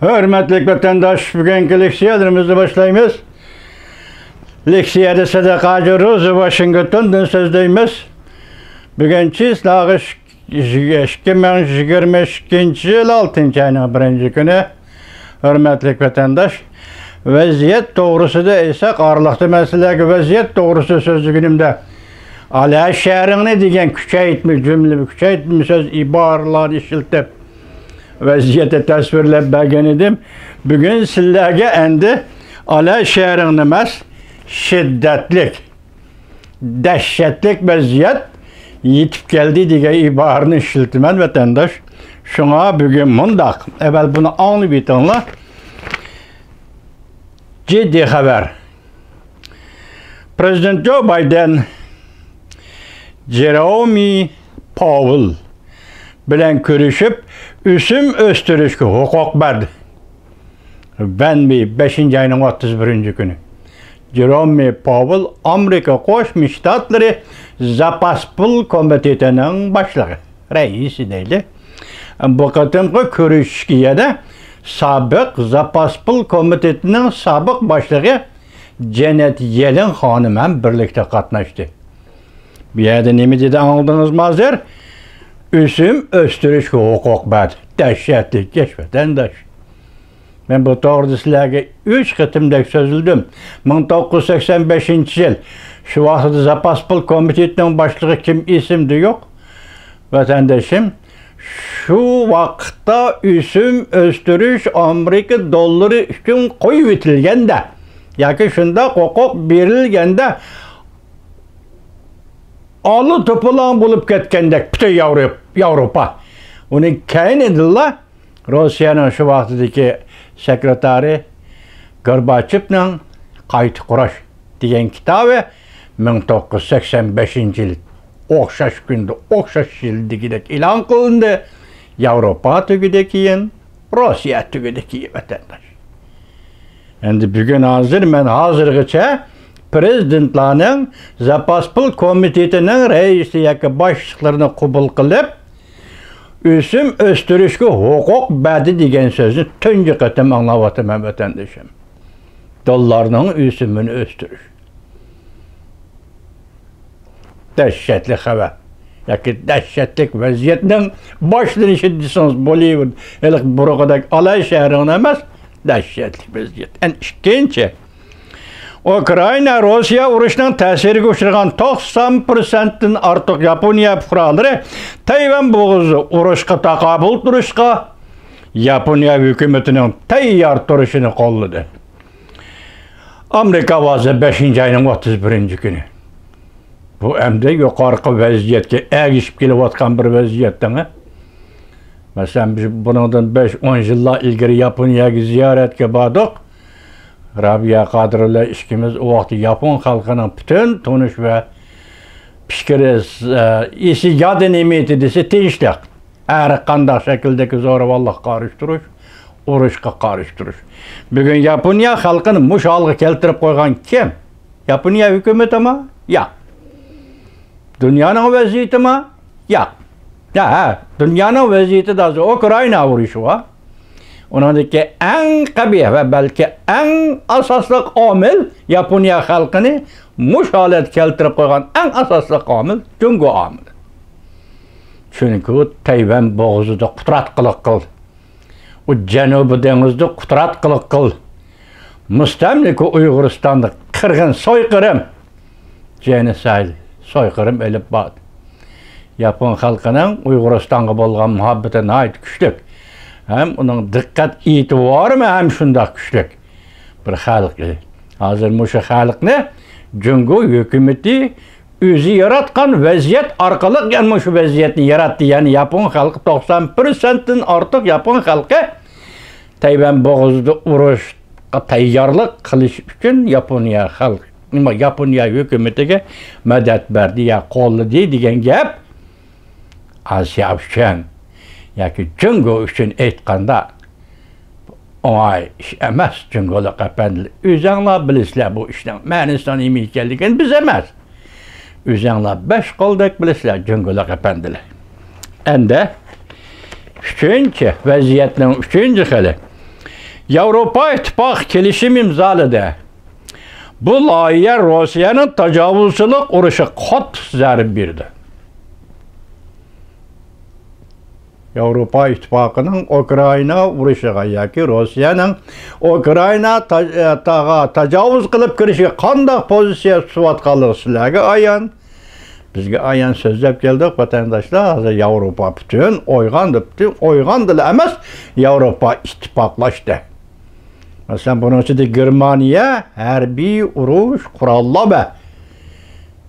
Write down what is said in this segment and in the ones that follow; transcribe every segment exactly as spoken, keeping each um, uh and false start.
ھۆرمەتلىك ۋەتەنداش، بۈگۈنكى لېكسىيەلىرىمىزنى باشلايمىز. لېكسىيەدە سەدىقە ھاجى روزى ۋاشىنگتوندىن سۆزلەيمىز. بۈگۈن چىسلاغا ئىككى مىڭ يىگىرمە ئىككىنچى يىل ئالتىنچى ئاينىڭ بىرىنچى كۈنى. ھۆرمەتلىك ۋەتەنداش، ۋەزىيەت توغرىسىدا ئېيتساق، ئارىلىقتا مەن سىلەرگە ۋەزىيەت توغرىسىدا سۆزلىگىنىمدە، ئالا شەھىرىڭنى دېگەن كۈچەيتمە جۈملە، كۈچەيتمە سۆز ئىبارىلەرنى ئىشلىتىپ، ۋەزىيەتنى تەسۋىرلەپ بەرگەن ئىدىم. بۈگۈن سىلەرگە ئەمدى ئالا شەھىرىڭنى ئەمەس، شىددەتلىك، دەھشەتلىك ۋەزىيەت يېتىپ كەلدى دېگەن ئىبارىنى ئىشلىتىمەن، ۋەتەنداش. شۇڭا بۈگۈن مۇنداق، ئەۋۋەل بۇنى ئاڭلىۋېتىڭلار. جىددىي خەۋەر. پرېزىدېنت جو بايدېن جېرومى پاۋېل بىلەن كۆرۈشۈپ، ئۆسۈم ئۆستۈرۈشكە ھوقۇق بەردى. ۋەنبى، بەشىنچى ئاينىڭ ئوتتۇز بىرىنچى كۈنى. جېرومى پاۋېل ئامېرىكا قوشما شتاتلىرى زاپاس پۇل كومىتېتىنىڭ باشلىقى، رەئىسى دەيلى. بۇ قېتىمقى كۆرۈشۈشكە يەنە سابىق زاپاس پۇل كومىتېتىنىڭ سابىق باشلىقى جېنېت يېلېن خانىم ھەم بىرلىكتە قاتناشتى. بۇ يەردە نېمە دېدى، ئاڭلىدىڭىزمۇ ھازىر؟ ئۆسۈم ئۆستۈرۈشكە ھوقۇق بەردى. دەھشەتلىك ئىش، ۋەتەنداش. مەن بۇ توغرىدا سىلەرگە ئۈچ قېتىمدەك سۆزلىدىم. مىڭ توققۇز يۈز سەكسەن بەشىنچى يىل، شۇ ۋاقىتتا زاپاس پۇل كومىتېتىنىڭ باشلىقى كىم، ئېسىمدە يوق. ۋەتەندىشىم، شۇ ۋاقىتتا ئۆسۈم ئۆستۈرۈش ئامېرىكا دوللىرى ئۈچۈن قويۇۋېتىلگەندە ياكى شۇنداق ھوقۇق بېرىلگەندە، ئالا توپىلاڭ بولۇپ كەتكەندەك پۈتۈن ياۋرو-، ياۋروپا. ئۇنىڭ كەينىدىنلا روسىيەنىڭ شۇ ۋاقتىدىكى سېكرېتارى گورباچېۋنىڭ قايتا قۇراش دېگەن كىتابى مىڭ توققۇز يۈز سەكسەن بەشىنچى يىل ئوخشاش كۈندە، ئوخشاش يىل دېگۈدەك ئېلان قىلىندى. ياۋروپا تۈگىدى كېيىن، روسىيە تۈگىدى كېيىن، ۋەتەنداش. ئەمدى بۈگۈن ھازىر مەن ھازىرغىچە پرېزىدېنتلارنىڭ زاپاس پۇل كومىتېتىنىڭ رەئىسى ياكى باشلىقلىرىنى قوبۇل قىلىپ، ئۆسۈم ئۆستۈرۈشكە ھوقۇق بەردى دېگەن سۆزنى تۇنجى قېتىم ئاڭلاۋاتىمەن، ۋەتەندىشىم. دوللارنىڭ ئۆسۈمىنى ئۆستۈرۈش. دەھشەتلىك خەۋەر ياكى دەھشەتلىك ۋەزىيەتنىڭ باشلىنىشى دېسىڭىز بولىۋېرىدۇ. ھېلىقى بۇرۇنقىدەك ئالا شەھىرىڭنى ئەمەس، دەھشەتلىك ۋەزىيەت. ئەنە ئىككىنچى، ئۇكرائىنا روسىيە ئۇرۇشىنىڭ تەسىرىگە ئۇچرىغان توقسان پىرسەنتتىن ئارتۇق ياپونىيە پۇقرالىرى تەيۋەن بوغۇزى ئۇرۇشقا تاقابىل تۇرۇشقا ياپونىيە ھۆكۈمىتىنىڭ تەييار تۇرۇشىنى قوللىدى. ئامېرىكا ئاۋازى، بەشىنچى ئاينىڭ ئوتتۇز بىرىنچى كۈنى. بۇ ئەمدى يۇقىرىقى ۋەزىيەتكە ئەگىشىپ كېلىۋاتقان بىر ۋەزىيەت دەڭە. مەسىلەن، بىز بۇنىڭدىن بەش، ئون يىللار ئىلگىرى ياپونىيەگە زىيارەتكە باردۇق. رابىيە قادىر بىلەن ئىككىمىز ئۇ ۋاقىتتا ياپون خەلقىنىڭ پۈتۈن تونۇش ۋە پىكرى، ئېسى يادى نېمىتى دېسە تىنچلىق. ھەر قانداق شەكىلدىكى زورىۋاللىققا قارشى تۇرۇش، ئۇرۇشقا قارشى تۇرۇش. بۈگۈن ياپونىيە خەلقىنى مۇشۇ ھالغا كەلتۈرۈپ قويغان كىم؟ ياپونىيە ھۆكۈمىتىمۇ؟ ياق. دۇنيانىڭ ۋەزىيىتىمۇ؟ ياق. يا، ھە، دۇنيانىڭ ۋەزىيىتىدە ھازىر ئۇكرائىنا ئۇرۇشى بار. ئۇنىڭدىكى ئەڭ قەبىھ ۋە بەلكى ئەڭ ئاساسلىق ئامىل، ياپونىيە خەلقىنى مۇشۇ ھالەتكە كەلتۈرۈپ قويغان ئەڭ ئاساسلىق ئامىل جۇڭگو ئامىلى. چۈنكى ئۇ تەيۋەن بوغۇزىدا قۇتراتقۇلۇق قىلدى. ئۇ جەنۇبىي دېڭىزدا قۇتراتقۇلۇق قىلدى. مۇستەملىكە ئۇيغۇرىستاندا قىرغىن سويقىرىم، جېنوسايد، سويقىرىم ئېلىپ باردى. ياپون خەلقىنىڭ ئۇيغۇرىستانغا بولغان مۇھەببىتى ناھايىتى كۈچلۈك. ھەم ئۇنىڭ دىققەت ئېتىبارىمۇ ھەم شۇنداق كۈچلۈك بىر خەلق ئىدى. ھازىر مۇشۇ خەلقنى جۇڭگو ھۆكۈمىتى ئۆزى ياراتقان ۋەزىيەت ئارقىلىق، يەنى مۇشۇ ۋەزىيەتنى ياراتتى. يەنى ياپون خەلقى، توقسان پىرسەنتتىن ئارتۇق ياپون خەلقى تەيۋەن بوغۇزىدا ئۇرۇشقا تەييارلىق قىلىش ئۈچۈن ياپونىيە خەلقى، ياپونىيە ھۆكۈمىتىگە مەدەت بەردى يا قوللىدى دېگەن گەپ. ئاسىيا ئۈچۈن ياكى جۇڭگو ئۈچۈن ئېيتقاندا، ئوڭاي ئىش ئەمەس، جۇڭگولۇق ئەپەندىلەر. ئۆزەڭلار بىلىسىلەر بۇ ئىشنىڭ مەنىسىنىڭ نېمە ئىكەنلىكىنى، بىز ئەمەس. ئۆزەڭلار بەش قولدەك بىلىسىلەر، جۇڭگولۇق ئەپەندىلەر. ئەمدى ئۈچىنچى، ۋەزىيەتنىڭ ئۈچىنچى خىلى. ياۋروپا ئىتتىپاقى كېلىشىم ئىمزالىدى. بۇ لايىھە روسىيەنىڭ تاجاۋۇزچىلىق ئۇرۇشىغا قاتتىق زەربە بېرىدۇ. ياۋروپا ئىتتىپاقىنىڭ ئۇكرائىنا ئۇرۇشىغا ياكى روسىيەنىڭ ئۇكرائىنا تاج-، تاغا تاجاۋۇز قىلىپ كىرىشىگە قانداق پوزىتسىيە تۇتۇۋاتقانلىقى سىلەرگە ئايان. بىزگە ئايان سۆزلەپ كەلدۇق، ۋەتەنداشلار. ھازىر ياۋروپا پۈتۈن ئويغاندى، پۈتۈن ئويغاندىلا ئەمەس، ياۋروپا ئىتتىپاقلاشتى. مەسىلەن، بۇنىڭ ئىچىدە گېرمانىيە ھەربىي ئۇرۇش قوراللار بە-،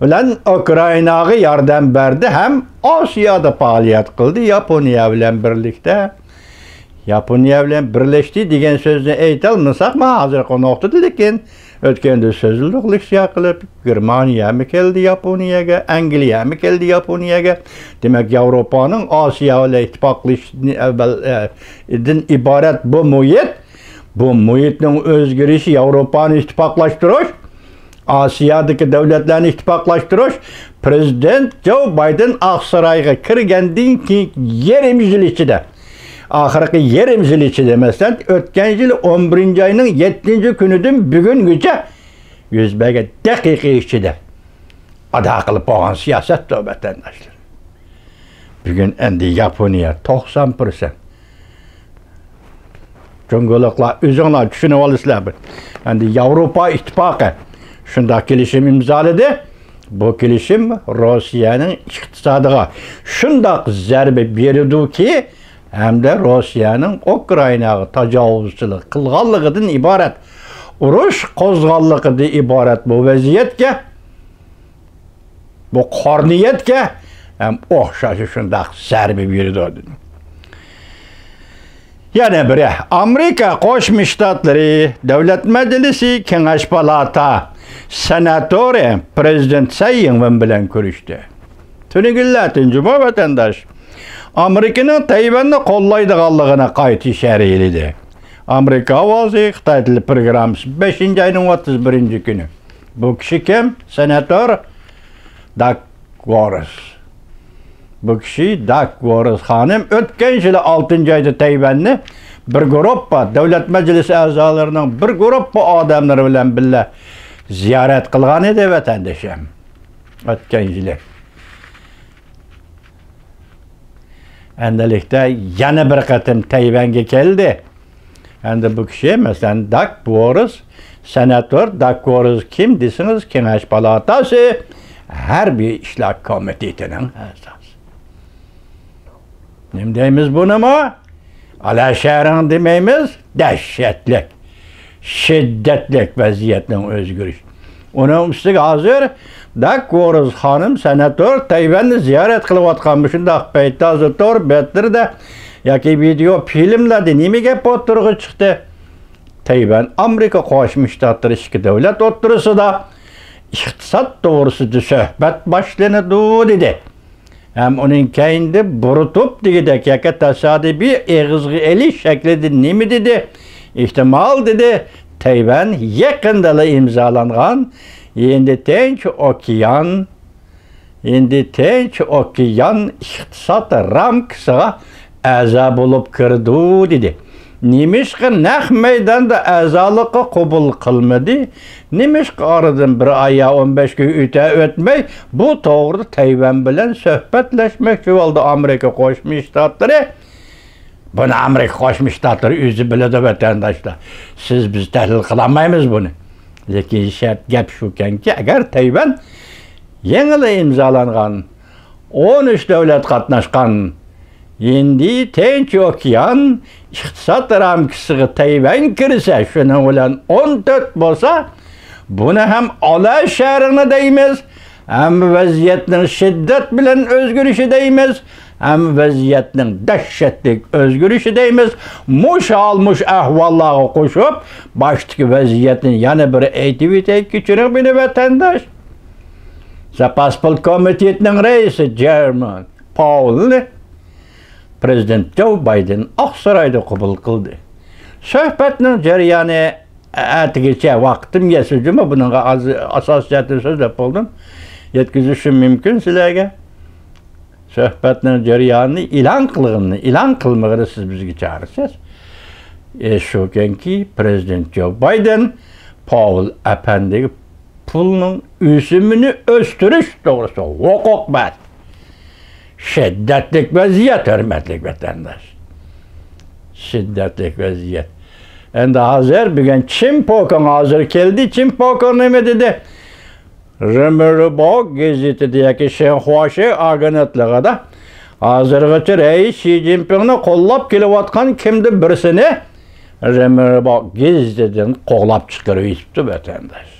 بىلەن ئۇكرائىناغا ياردەم بەردى ھەم ئاسىيادا پائالىيەت قىلدى، ياپونىيە بىلەن بىرلىكتە. ياپونىيە بىلەن بىرلەشتى دېگەن سۆزنى ئېيتالمىساقمۇ، ھازىرقى نۇقتىدا، لېكىن ئۆتكەندە سۆزلىدۇق، لېكسىيە قىلىپ، گېرمانىيەمۇ كەلدى ياپونىيەگە، ئەنگلىيەمۇ كەلدى ياپونىيەگە. دېمەك، ياۋروپانىڭ ئاسىيا بىلەن ئىتتىپاقلىشىشتىن ئەۋۋەل، ئە، دىن ئىبارەت بۇ مۇھىت، بۇ مۇھىتنىڭ ئۆزگىرىشى، ياۋروپانى ئىتتىپاقلاشتۇرۇش، ئاسىيادىكى دۆلەتلەرنى ئىتتىپاقلاشتۇرۇش، پىرېزىدېنت جو بايدېن ئاقسارايغا كىرگەندىن كېيىنكى يېرىم يىل ئىچىدە، ئاخىرقى يېرىم يىل ئىچىدە، مەسىلەن، ئۆتكەن يىل ئون بىرىنچى ئاينىڭ يەتتىنچى كۈنىدىن بۈگۈنگىچە يۈز بەرگەن دەقىقە ئىچىدە ئادا قىلىپ بولغان سىياسەتتۇر، ۋەتەنداشلار. بۈگۈن ئەمدى ياپونىيە توقسان پىرسەنت. جۇڭگولۇقلار، ئۆزۈڭلار چۈشىنىۋالىسىلەر بۇنى. ئەمدى ياۋروپا ئىتتىپاقى شۇنداق كېلىشىم ئىمزالىدى. بۇ كېلىشىم روسىيەنىڭ ئىقتىسادىغا شۇنداق زەربە بېرىدۇكى، ھەمدە روسىيەنىڭ ئۇكرائىناغا تاجاۋۇزچىلىق قىلغانلىقىدىن ئىبارەت، ئۇرۇش قوزغىغانلىقىدىن ئىبارەت بۇ ۋەزىيەتكە، بۇ قارا نىيەتكە ھەم ئوخشاش شۇنداق زەربە بېرىدۇ، دېدى. يەنە بىرى، ئامېرىكا قوشما شتاتلىرى دۆلەت مەجلىسى كېڭەش پالاتا سېناتورى پىرېزىدېنت سەي يىڭۋېن بىلەن كۆرۈشتى. تۈنۈگۈنلەتىن جۇمۇ، ۋەتەنداش، ئامېرىكىنىڭ تەيۋەننى قوللايدىغانلىقىنى قايتا ئىشارە ئېلىدى. ئامېرىكا ئاۋازى خىتاي تىلى پروگراممىسى، بەشىنچى ئاينىڭ ئوتتۇز بىرىنچى كۈنى. بۇ كىشى كىم؟ سېناتور داك ۋورس. بۇ كىشى، داك ۋورس خانىم، ئۆتكەن يىلى ئالتىنچى ئايدا تەيۋەننى بىر گۇرۇپپا دۆلەت مەجلىسى ئەزالىرىنىڭ بىر گۇرۇپپا ئادەملىرى بىلەن بىللە زىيارەت قىلغان ئىدى، ۋەتەندىشىم. ئۆتكەن يىلى. ئەمدىلىكتە يەنە بىر قېتىم تەيۋەنگە كەلدى. ئەمدى بۇ كىشى، مەسىلەن، داك ۋورس، سېناتور داك ۋورس كىم دېسىڭىز، كېڭەش پالاتاسى ھەربىي ئىشلار كومىتېتىنىڭ ئەزاسى. نېمە دەيمىز بۇنىمۇ؟ ئالا شەرىڭ دېمەيمىز، دەھشەتلىك، شىددەتلىك ۋەزىيەتنىڭ ئۆزگىرىشى. ئۇنىڭ ئۈستىگە ھازىر داك ۋورس خانىم سېناتور تەيۋەننى زىيارەت قىلىۋاتقان مۇشۇنداق پەيتتە ھازىر تور بەتلىرىدە ياكى ۋىدېئو فىلىملاردا نېمە گەپ ئوتتۇرىغا چىقتى؟ تەيۋەن، ئامېرىكا قوشما شتاتلىرى ئىككى دۆلەت ئوتتۇرىسىدا ئىقتىساد توغرىسىدا سۆھبەت باشلىنىدۇ، دېدى. ھەم ئۇنىڭ كەينىدە بۇرۇتۇپ دېگۈدەك ياكى تاسادىپىي ئېغىزغا ئېلىش شەكلىدە نېمە دېدى؟ ئېھتىمال، دېدى، تەيۋەن يېقىندىلا ئىمزالانغان ھىندى تىنچ ئوكيان، ھىندى تىنچ ئوكيان ئىقتىساد رامكىسىغا ئەزا بولۇپ كىرىدۇ، دېدى. نېمىشقا نەق مەيداندا ئەزالىققا قوبۇل قىلمىدى؟ نېمىشقا ئارىدىن بىر ئاي يا ئون بەش كۈن ئۆتە ئۆتمەي، بۇ توغرىدا تەيۋەن بىلەن سۆھبەتلەشمەكچى بولدى ئامېرىكا قوشما شتاتلىرى؟ بۇنى ئامېرىكا قوشما شتاتلىرى ئۆزى بىلىدۇ، ۋەتەنداشلار. سىز، بىز تەھلىل قىلالمايمىز بۇنى. لېكىن شەرت گەپ شۇكەنكى، ئەگەر تەيۋەن يېڭىلا ئىمزالانغان ئون ئۈچ دۆلەت قاتناشقان ھىندى تىنچ ئوكيان ئىقتىساد رامكىسىغا تەيۋەن كىرسە، شۇنىڭ بىلەن ئون تۆت بولسا، بۇنى ھەم ئالا شەرىڭنى دەيمىز، ھەم ۋەزىيەتنىڭ شىددەت بىلەن ئۆزگىرىشى دەيمىز، ھەم ۋەزىيەتنىڭ دەھشەتلىك ئۆزگىرىشى دەيمىز. مۇشۇ ھال، مۇشۇ ئەھۋاللارغا قوشۇپ، باشتىكى ۋەزىيەتنى يەنە بىر ئېيتىۋېتەي، كەچۈرۈڭ مېنى، ۋەتەنداش. زاپاس پۇل كومىتېتىنىڭ رەئىسى جېرمان پاۋېلنى پىرېزىدېنت جو بايدېن ئاقسارايدا قوبۇل قىلدى. سۆھبەتنىڭ جەريانى ئەتىگىچە ۋاقتىم يەتسە جۇمۇ بۇنىڭغا ئاز-، ئاساسىي جەھەتتىن سۆزلەپ بولدۇم. يەتكۈزۈشۈم مۇمكىن سىلەرگە. سۆھبەتنىڭ جەريانىنى ئېلان قىلغىنىنى، ئېلان قىلمىغىنى سىز بىزگە چارىسىز. ئە، شۇكەنكى، پىرېزىدېنت جو بايدېن پاۋېل ئەپەندىگە پۇلنىڭ ئۆسۈمىنى ئۆستۈرۈش توغرىسىدا ھوقۇق بەردى. شىددەتلىك ۋەزىيەت، ھۆرمەتلىك ۋەتەنداش. شىددەتلىك ۋەزىيەت. ئەمدى ھازىر بۈگۈن چىن پوكىڭ ھازىر كەلدى. چىن پوكىڭ نېمە دېدى؟ رېمېربو گېزىتىدە ياكى شىنخۇاشى ئاگېنتلىقىدا ھازىرغىچە رەئىس شى جىنپىڭنى قوللاپ كېلىۋاتقان كىمدۇر بىرسىنى رېمېربو گېزىتىدىن قوغلاپ چىقىرىۋېتىپتۇ، ۋەتەنداش.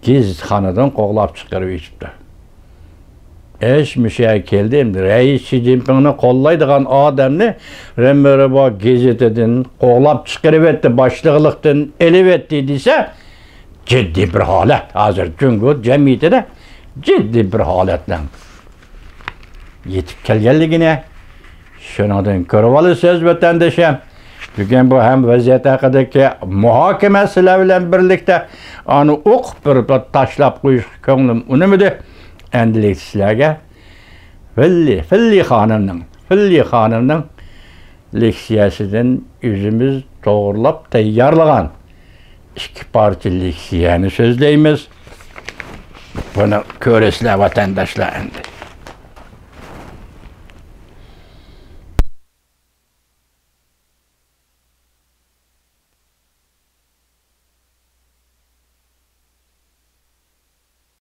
گېزىتخانىدىن قوغلاپ چىقىرىۋېتىپتۇ. ئىش مۇشۇ يەرگە كەلدى. ئەمدى رەئىس شى جىنپىڭنى قوللايدىغان ئادەمنى رېمېربو گېزىتىدىن قوغلاپ چىقىرىۋەتتى، باشلىقلىقتىن ئېلىۋەتتى دېسە، جىددىي بىر ھالەت. ھازىر جۇڭگو جەمئىيىتىدە جىددىي بىر ھالەتنىڭ يېتىپ كەلگەنلىكىنى شۇنىڭدىن كۆرۈۋالىسىز، ۋەتەندىشىم. بۈگۈن بۇ ھەم ۋەزىيەت ھەققىدىكى مۇھاكىمە سىلەر بىلەن بىرلىكتە ئانى ئوقۇپ بېرىپ تاشلاپ قويۇشقا كۆڭلۈم ئۇنىمىدى. ئەمدىلىكتە سىلەرگە فىللى، فىللى خانىمنىڭ، فىللى خانىمنىڭ لېكسىيەسىدىن ئۆزىمىز توغرىلاپ تەييارلىغان ئىككى پارچە لېكسىيەنى سۆزلەيمىز. بۇنى كۆرىسىلەر، ۋەتەنداشلار، ئەمدى.